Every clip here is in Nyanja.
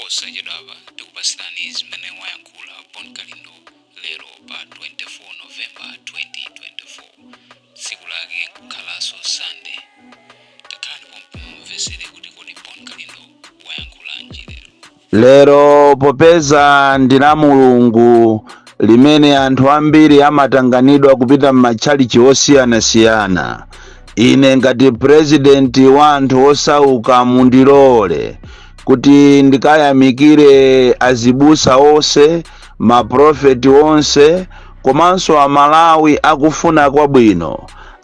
Posachedwapa tikupatsirani zimene wayankhula Bon Kalindo lero pa 24 November 2024, tsiku lake nkukhalanso Sunday. Takhalani pompo mumvesere kuti kodi Bon Kalindo wayankhulanji lero. Lero popeza ndi la Mulungu limene anthu ambiri amatanganidwa kupita m'matchalichi osiyanasiyana, ine ngati purezidenti wa anthu osauka mundilole kuti ndikayamikire azibusa onse, maprofeti onse, komanso Amalawi akufuna kwabwino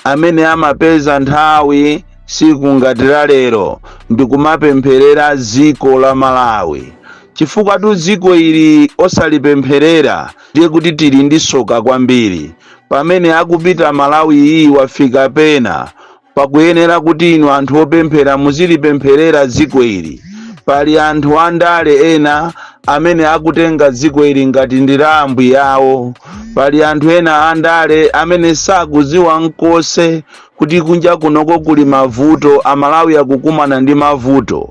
amene amapeza nthawi siku ngati la lero ndikumapempherera dziko la Malawi, chifukwa tu dziko ili osalipempherera ndiye kuti tili ndi soka kwambiri. Pamene akupita Malawi iyi wafika pena pakuyenera kuti inu anthu opemphera muzilipempherera dziko ili. Pali anthu andale ena amene akutenga dziko ili ngati ndi la ambuye awo. Pali anthu ena andale amene sakudziwa nkose kuti kunja kunoko kuli mavuto, Amalawi akukumana ndi mavuto.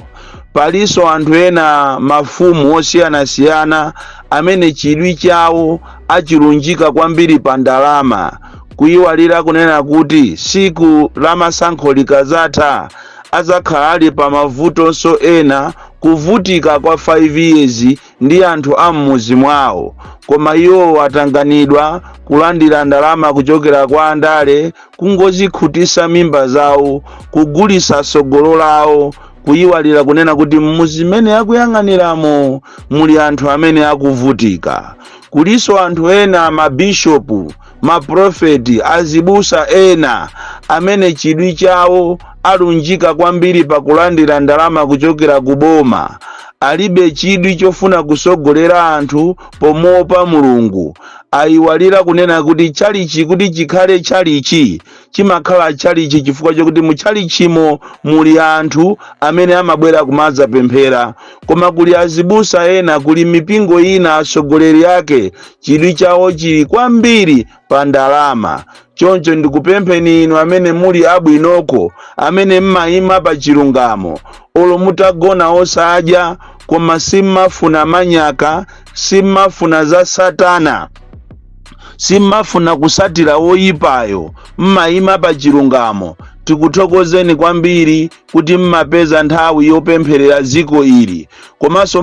Palinso anthu ena, mafumu osiyanasiyana, amene chidwi chawo achilunjika kwambiri pa ndalama, kuyiwalira kunena kuti siku la masankho likazatha azakhala ali pa mavutonso ena, kuvutika kwa 5 years ndi anthu a m'muzi mwawo, koma iwo atanganidwa kulandira ndalama kuchokera kwa andale, kungozikhutisa mimba zawo, kugulisa tsogolo lawo, kuyiwalira kunena kuti mmuzi mmene akuyang'aniramo muli anthu amene akuvutika. Kuliso anthu ena, mabishopu, maprofeti, azibusa ena amene chidwi chawo alunjika kwambiri pakulandira ndalama kuchokera ku boma, alibe chidwi chofuna kusogolera anthu pomopa Mulungu. Ayiwalira kunena kuti chalichi kuti chikhale chalichi chimakhala chalichi chifukwa chokuti muchalichimo muli anthu amene amabwera kumadzapemphera. Koma kuli azibusa ena, kuli mipingo ina, atsogoleri ake chidwi chawo chili kwambiri pa ndalama. Choncho ndikupempheni inu amene muli abwinoko, amene mmayima pa chilungamo, olo mutagona osadya, koma simmafuna manyaka, simmafuna za satana, simmafuna kusatira woyipayo, mmayima pa chilungamo, tikuthokozeni kwambiri kuti mmapeza nthawi yopempherera dziko ili, komanso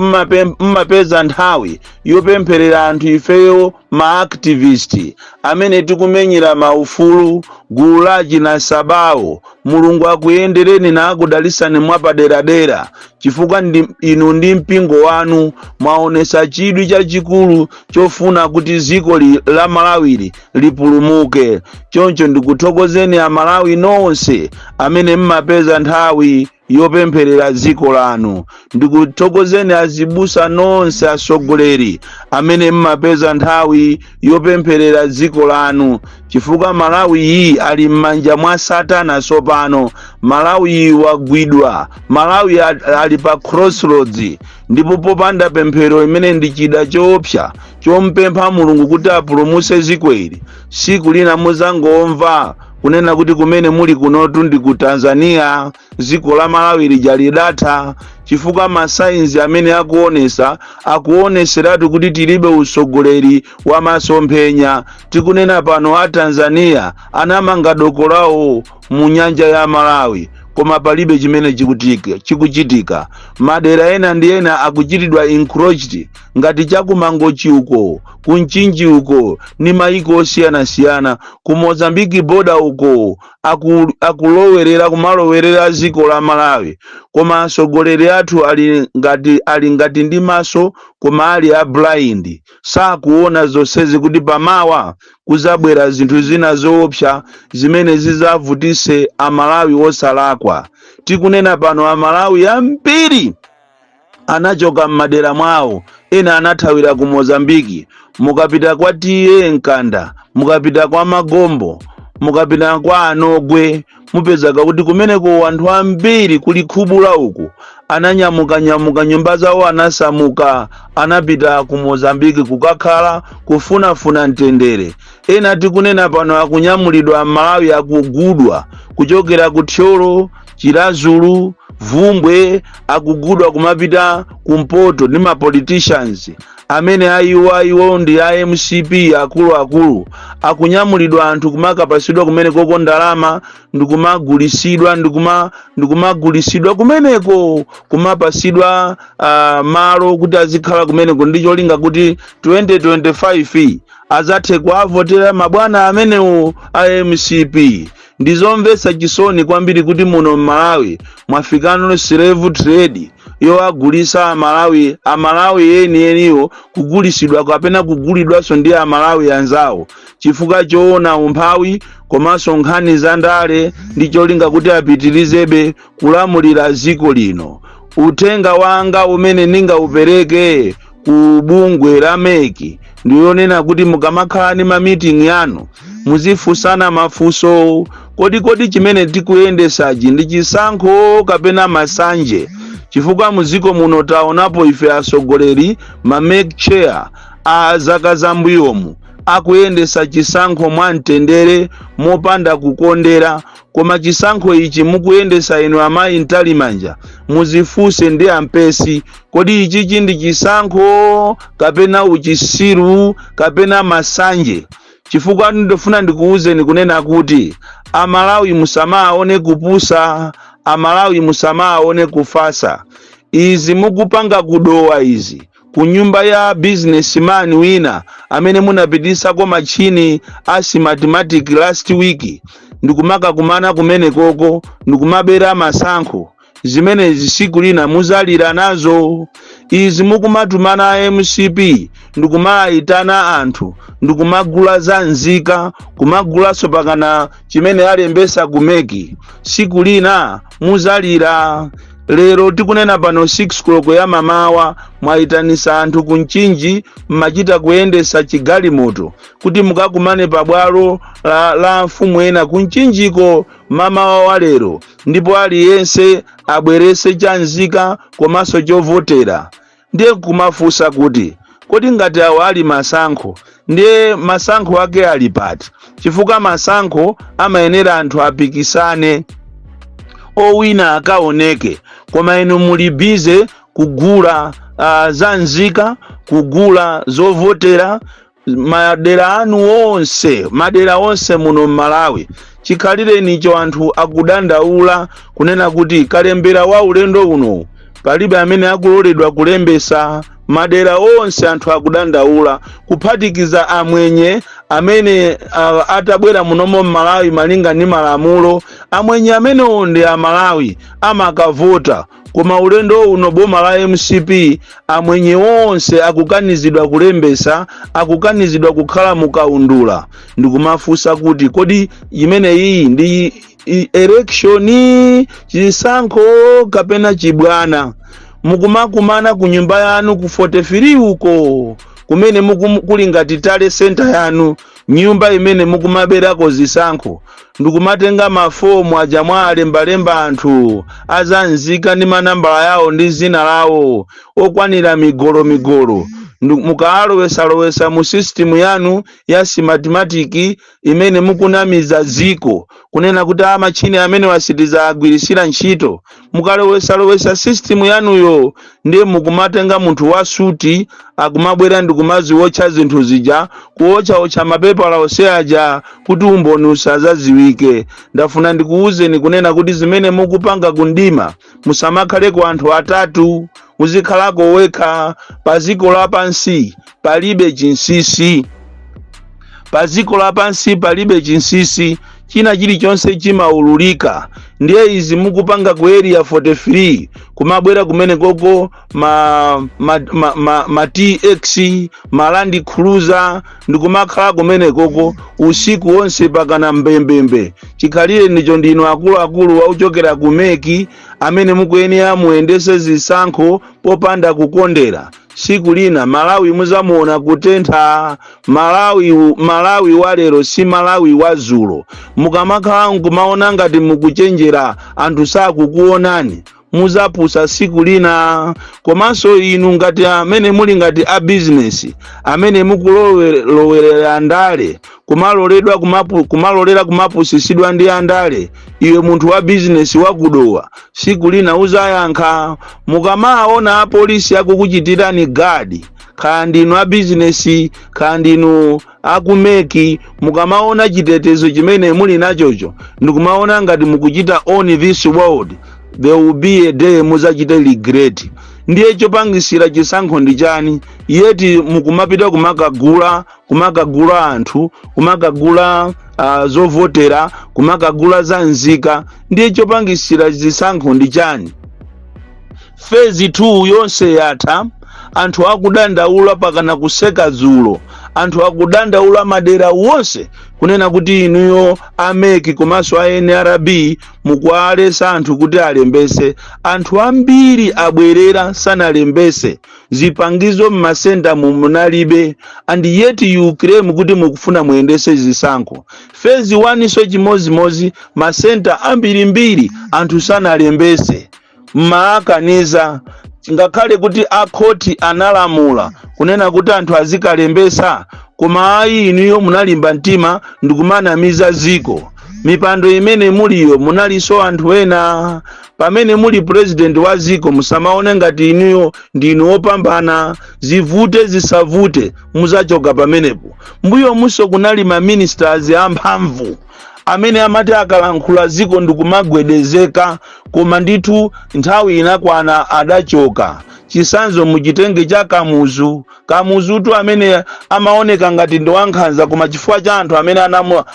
mmapeza nthawi yopempherera anthu ifeyo ma activist amene tikumenyera maufulu, gulu la chinasabawo. Mulungu akuyendereni na akudalisani mwapaderadera, chifukwa ndi inu ndi mpingo wanu mwaonesa chidwi chachikulu chofuna kuti dziko la Malawili lipulumuke. Choncho ndikuthokozeni Amalawi nonse amene mmapeza nthawi yopempherera dziko lanu. Ndikuthokozeni azibusa nonse, atsogoleri amene mmapeza nthawi yopempherera dziko lanu, chifukwa Malawi iyi ali m'manja mwa satana. Tsopano Malawi iyi wagwidwa, Malawi ali pa crossroads, ndipo popanda pemphero imene ndi chida choopsa chompempha Mulungu kuti apulumutse dziko ili, siku lina muzangomva kunena kuti kumene muli kunotu ndi ku Tanzania, dziko la Malawi lija lidatha, chifukwa ma signs amene akuonesa akuoneseratu kuti tilibe usogoleri wa masomphenya. Tikunena pano a Tanzania anamanga doko lawo mu nyanja ya Malawi, koma palibe chimene chikuchitika. Madera ena ndi ena akuchitidwa encroached, ngati chakumangochi uko, kunchinji uko, ndi maiko osiyanasiyana, ku Mozambiki border uko, akulowerera kumalowerera dziko la Malawi, koma atsogoleri athu ali ngati ndi maso koma ali a blind, sakuona zonsezi kuti pamawa kuzabwera zinthu zina zoopsa zimene zizavutise Amalawi osalakwa. Tikunena pano Amalawi ambiri anachoka m'madera mwawo, ena anathawira ku Mozambiki. Mukapita kwa T/A Mkanda, mukapita kwa Magombo, mukapita kwa Anogwe, mupezaka kuti kumeneko anthu ambiri kuli khubula uku ananyamukanyamuka nyumba zawo, anasamuka, anapita ku Mozambiki kukakhala kufunafuna mtendere. Ena tikunena pano akunyamulidwa Malawi, akugudwa kuchokera ku Thyolo, Chiradzulu, Vumbwe akugudwa kumapita kumpoto ndi ma politicians amene ayiwo ayiwo ndi a MCP akuluakulu. Akunyamulidwa anthu kumakapasidwa kumene koko ndalama, ndikumagulisidwa, ndikumagulisidwa kumeneko, kumapasidwa malo kuti azikhala kumeneko ndi cholinga kuti 2025 azathe kuavotera mabwana amenewo a MCP. Ndizomvetsa chisoni kwambiri kuti muno mMalawi mwafikano slave trade yoagulisa Amalawi, Amalawi enieniwo kugulisidwa kapena kugulidwanso ndi Amalawi anzawo chifukwa choona umphawi komanso nkhani za ndale ndi cholinga kuti apitirizebe kulamulira dziko lino. Uthenga wanga umene ndingaupereke ku bungwe la MEC ndiyonena kuti mukamakhala ndi ma meeting yanu, muzifunsana mafunso: kodi chimene tikuyendesachi ndi chisankho kapena masanje? Chifukwa muziko muno taonapo ife atsogoleri, ma MEC chair a zaka zambuyomu, akuyendesa chisankho mwamtendere, mopanda kukondera. Koma chisankho ichi mukuyendesa inu, amayi Mtalimanja, muzifunse ndi ampesi, kodi ichichi ndi chisankho kapena uchisiru kapena masanje? Chifukwa ndifuna ndikuwuzeni kunena kuti Amalawi musamaone kupusa, Amalawi musamaone kufasa. Izi mukupanga kudowa izi ku nyumba ya businessman wina amene munapitisako machini a Smartmatic last week, ndikumakakumana kumene koko ndikumabera masankho, zimenezi siku lina muzalira nazo. Izi mukumatumana a MCP ndikumayitana anthu, ndikumagula za nzika, kumagulanso pakana chimene alembesa ku MEC, siku lina muzalira. Lero tikunena pano, 6 koloko ya mamawa, mwayitanisa anthu ku Mchinji, mmachita kuyendesa chigalimoto kuti mukakumane pabwalo la mfumu ena ku Mchinjiko mamawa wa lero, ndipo aliyense abwerese cha nzika komanso chovotera. Ndiye kumafunsa kuti, kodi ngati awo ali masankho, ndiye masankho ake ali pati? Chifukwa masankho amayenera anthu apikisane, owina akaoneke. Koma inu muli busy kugula za nzika, kugula zovotera madera anu onse, madera onse muno mMalawi. Chikhalirenicho anthu akudandaula kunena kuti kalembera wa ulendo uno palibe amene akuloledwa kulembesa. Madera onse anthu akudandaula, kuphatikiza amwenye amene atabwera munomo mMalawi malinga ndi malamulo. Amwenye amenewo ndi Amalawi, amakavota. Koma ulendo uno boma la MCP, amwenye onse akukanizidwa kulembesa, akukanizidwa kukhala mukaundula. Ndikumafunsa kuti, kodi imene iyi ndi election, chisankho kapena chibwana? Mukumakumana ku nyumba yanu ku 43 uko kumene kuli ngati tally center yanu, nyumba imene mukumaberako zisankho, ndikumatenga mafomu aja mwa alembalemba anthu azanzika ndi manambala yawo ndi zina lawo okwanira migolo migolo, mukalowetsalowetsa mu system yanu ya Smartmatic imene mukunamiza ziko kunena kuti a machine amene wasitiza agwirisira ntchito. Mukalowetsalowetsa system yanuyo, ndiye mukumatenga munthu wa suti akumabwera ndikumaziwotcha zinthu zija, kuwotchawotcha mapepala onse aja kuti umboni usazaziwike. Ndafuna ndikuwuzeni kunena kuti zimene mukupanga kundima, musamakhaleko anthu atatu, muzikhalako wekha. Pa dziko lapansi palibe chinsinsi, pa dziko lapansi palibe chinsinsi, china chilichonse chimaululika. Ndiye izi mukupanga ku Area 43, kumabwera kumene koko ma TX, ma Land Cruiser, ndikumakhala kumene koko usiku wonse pakana mbembembe. Chikhalire ndicho ndinu akuluakulu wauchokera ku MEC amene mukuyenera muyendese zisankho popanda kukondera, siku lina Malawi muzamuona kutentha. Malawi, Malawi wa lero si Malawi wa zulo. Mukamakhala nkumaona ngati mukuchenjera, anthu sakukuonani. Muzapusa siku lina. Komanso inu ngati amene muli ngati a business, amene mukulowerera ndale, kumaloledwa kumalolera kumapusisidwa ndi andale, iwe munthu wa bizinesi wakudowa, siku lina uzayankha. Mukamaona apolisi akukuchitirani guard, kaya ndinu a bizinesi, kaya ndinu aku MEC, mukamaona chitetezo chimene muli nachocho ndikumaona ngati mukuchita own this world, there will be a day muzachite regret. Ndiye chopangisira chisankho ndi chani, yet mukumapita kumakagula anthu, kumakagula zovotera, kumakagula za nzika? Ndiye chopangisira zisankho ndi chani? Phase 2 yonse yatha, anthu akudandaula pakana kuseka dzulo. Anthu akudandaula madera wonse kunena kuti inuyo a MEC komanso a NRB mukuwalesa anthu kuti alembese. Anthu ambiri abwerera, sanalembese. Zipangizo mmasenta munalibe, and yet you claim kuti mukufuna muyendese zisankho. Phase 1 so chimozimozi, masenta ambirimbiri anthu sanalembese, mmaakaniza ngakhale kuti akhoti analamula kunena kuti anthu azikalembesa. Koma ayi, inuyo munalimba mtima ndikumanamiza ziko. Mipando imene muliyo munalinso anthu ena. Pamene muli president wa ziko, musamaone ngati inuyo ndinu wopambana. Zivute zisavute, muzachoka pamenepo. Mbuyo muso kunali ma ministers amphamvu amene amati akalankhula ziko ndikumagwedezeka, koma ndithu nthawi inakwana, adachoka. Chisanzo muchitenge cha Kamuzu. Kamuzutu amene amaoneka ngati ndi wankhanza, koma chifukwa cha anthu amene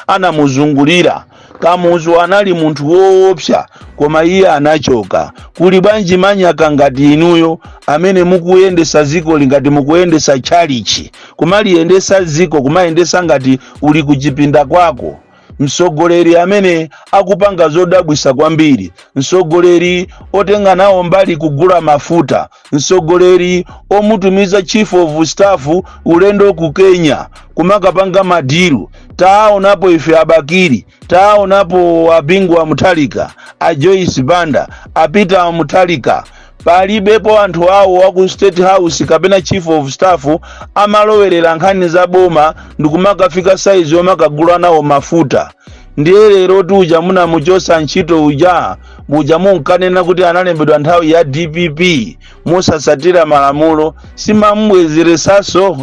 anamuzungulira, Kamuzu anali munthu woopsa, koma iye anachoka. Kuli bwanji manyaka ngati inuyo amene mukuyendesa ziko ngati mukuyendesa tchalichi, kumaliyendesa ziko, kumayendesa ngati uli kuchipinda kwako? Mtsogoleri amene akupanga zodabwisa kwambiri, mtsogoleri otenga nawo mbali kugula mafuta, mtsogoleri omutumiza chief of staff ulendo ku Kenya kumakapanga ma deal. Taonapo ife abakiri, taonapo abingu wa Muthalika, a Joyce Banda, a Peter Muthalika, palibepo anthu awo waku State House kapena chief of staff amalowerera nkhani za boma ndikumakafika saizi yomakagula nawo mafuta. Ndiye lero uja munamuchosa ntchito uja, muja munkanena kuti analembedwa nthawi ya DPP mosasatira malamulo, simamubwezeresaso.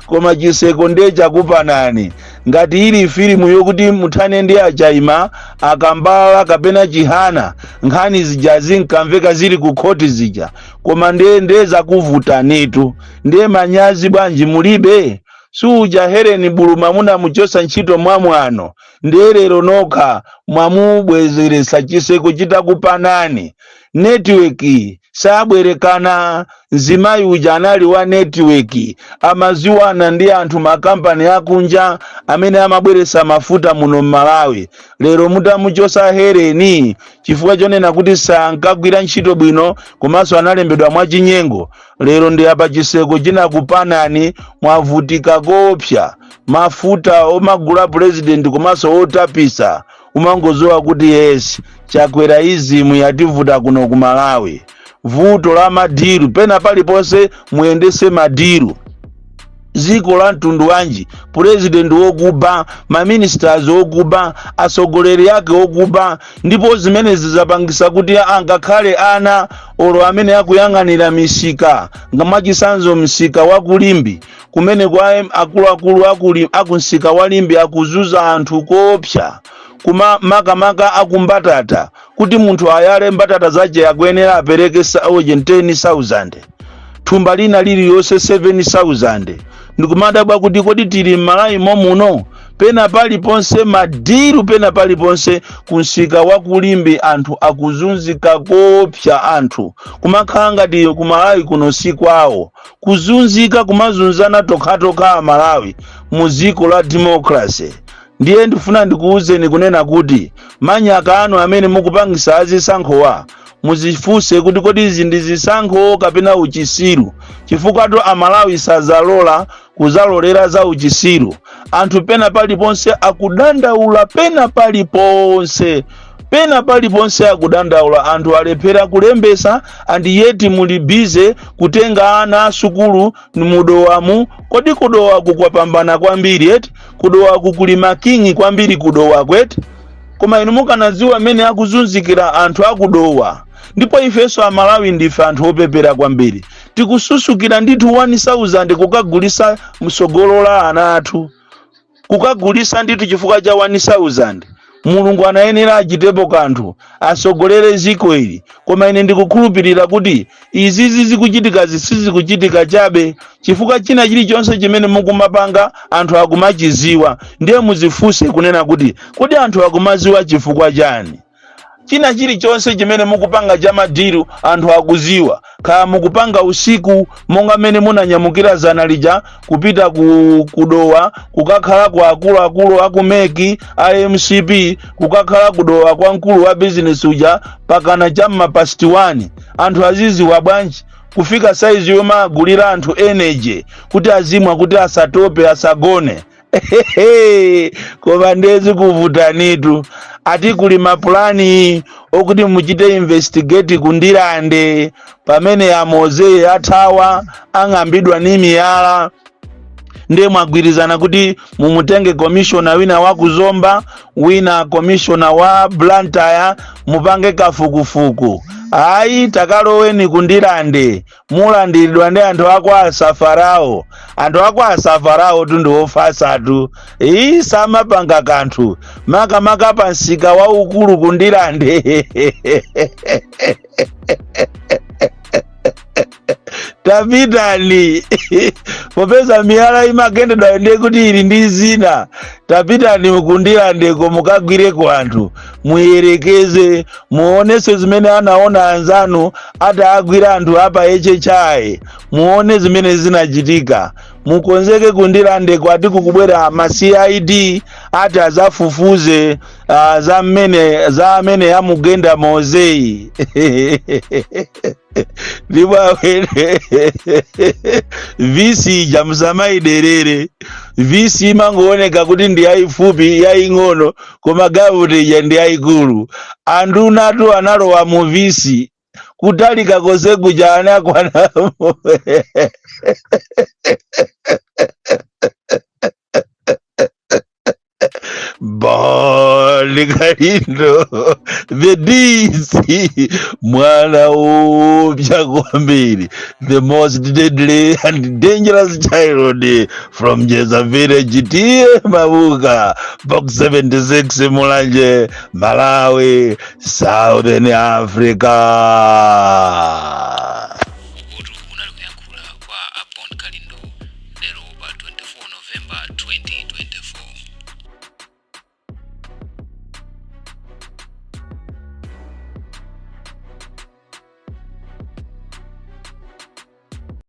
Koma chiseko ndiye chakupanani. Ngati ili filimu yokuti muthane ndi achaima akambala kapena Chihana, nkhani zija zinkamveka zili ku khoti zija, koma ndiye zakuvutanitu. Ndiye manyazi bwanji mulibe? Suja Helen Buluma munamuchosa ntchito mwamwano, ndiye lero nokha mwamubwezeresa, chiseko chitakupanani. Network sabwerekana. Mzimayi uja anali wa network, amaziwana ndi anthu, makampani akunja amene amabweresa mafuta muno m'Malawi. Lero mutamuchosa Hereni chifukwa chonena kuti sankagwira ntchito bwino komanso analembedwa mwachinyengo, lero ndi apa chiseko chinakupanani, mwavutika kopsa. Mafuta omagula president komanso otapisa, umangozowa kuti yes, Chakwera ism yativuta kuno ku Malawi. Vuto la ma deal, pena paliponse muyendese ma deal. Dziko la mtundu wanji? President wokuba, ma ministers wokuba, atsogoleri ake wokuba. Ndipo zimenezi zapangisa kuti angakhale ana olo amene akuyang'anira misika, ngamachisanzo msika wa kulimbi kumene kwa akuluakulu akumsika wa Limbi akuzuza anthu koopsa, kuma makamaka akumbatata, kuti munthu ayale mbatata zace akuyenera apereke 10,000, thumba lina liliyonse 7,000. Ndikumadabwa kuti kodi tili m'Malawi momuno? Pena paliponse ma deal, pena paliponse. Kunsika wa kulimbi anthu akuzunzika koopsa, anthu kumakhala ngati kumalawi kuno si kwawo. Kuzunzika, kumazunzana tokhatokha Amalawi mu dziko la democracy. Ndiye ndifuna ndikuwuzeni kunena kuti manyaka anu amene mukupangisa azisankhowa, muzifunse kuti kodi izi ndi zisankho kapena uchisiru? Chifukwa tu Amalawi sazalola kuzalolera za uchisiru. Anthu pena paliponse akudandaula, pena paliponse. Pena paliponse akudandaula, anthu alephera kulembesa, and yet muli busy kutenga ana asukulu mudowamu. Kodi kudowaku kwapambana kwambiri eti? Kudowaku kuli makingi kwambiri kudowaku eti? Koma inu mukanadziwa mmene akuzunzikira anthu akudowa. Ndipo ifenso Amalawi ndife anthu opepera kwambiri. Tikususukira ndithu 1000 kukagulisa msogolo la ana athu, kukagulisa ndithu chifukwa cha 1000. Mulungu anayenera achitepo kanthu, asogolere ziko ili. Koma ine ndikukhulupirira kuti izizi zikuchitika zisizikuchitika chabe, chifukwa china chilichonse chimene mukumapanga anthu akumachiziwa. Ndiye muzifunse kunena kuti, kodi anthu akumaziwa chifukwa chani? China chilichonse chimene mukupanga cha ma deal anthu akuziwa, kaya mukupanga usiku, monga mmene munanyamukira zana lija kupita ku kudowa kukakhala ku akuluakulu aku MEC a MCP, kukakhala kudowa kwa mkulu wa bizinesi uja pakana cham'ma past 1. Anthu aziziwa bwanji kufika saizi yomagulira anthu energy kuti azimwa kuti asatope, asagone? Koma ndezi kuvutanitu. Ati kuli mapulani okuti muchite investigate kundilande pamene amoze athawa, ang'ambidwa ni miyala. Ndiye mwagwirizana kuti mumutenge commissioner wina wa kuzomba, wina commissioner wa Blantyre, mupange kafukufuku. Ayi, takaloweni kundilande, mulandiridwa ndi anthu ako asafarawo. Anthu ako asafarawo tu ndi ofasatu, iyi samapanga kanthu, makamaka pa msika waukulu kundilande. Tapitani, popeza miyala imagendedwa ndiye kuti ili ndi zina. Tapitani kundilandeko, mukagwireko anthu, muyerekeze, muonese zimene anaona anzanu atagwira anthu apa HHI, muone zimene zinachitika. Mukonzeke kundilandeko, ati kukubwera ma CID, ati azafufuze za mmene za amene amugenda Mozeyi. Ndipo awene Vitz ija musamayiderere. Vitz imangooneka kuti ndi yayifupi, yaying'ono, koma galimoto ija ndi yayikulu. Andunatu analowa mu Vitz, kutalika konse kuja anakwanamo. Bon Kalindo the DC, mwana upya kwambiri, the most deadly and dangerous child from Jeza village, T/A Mabuka, Box 76, Mulanje, Malawi, Southern Africa.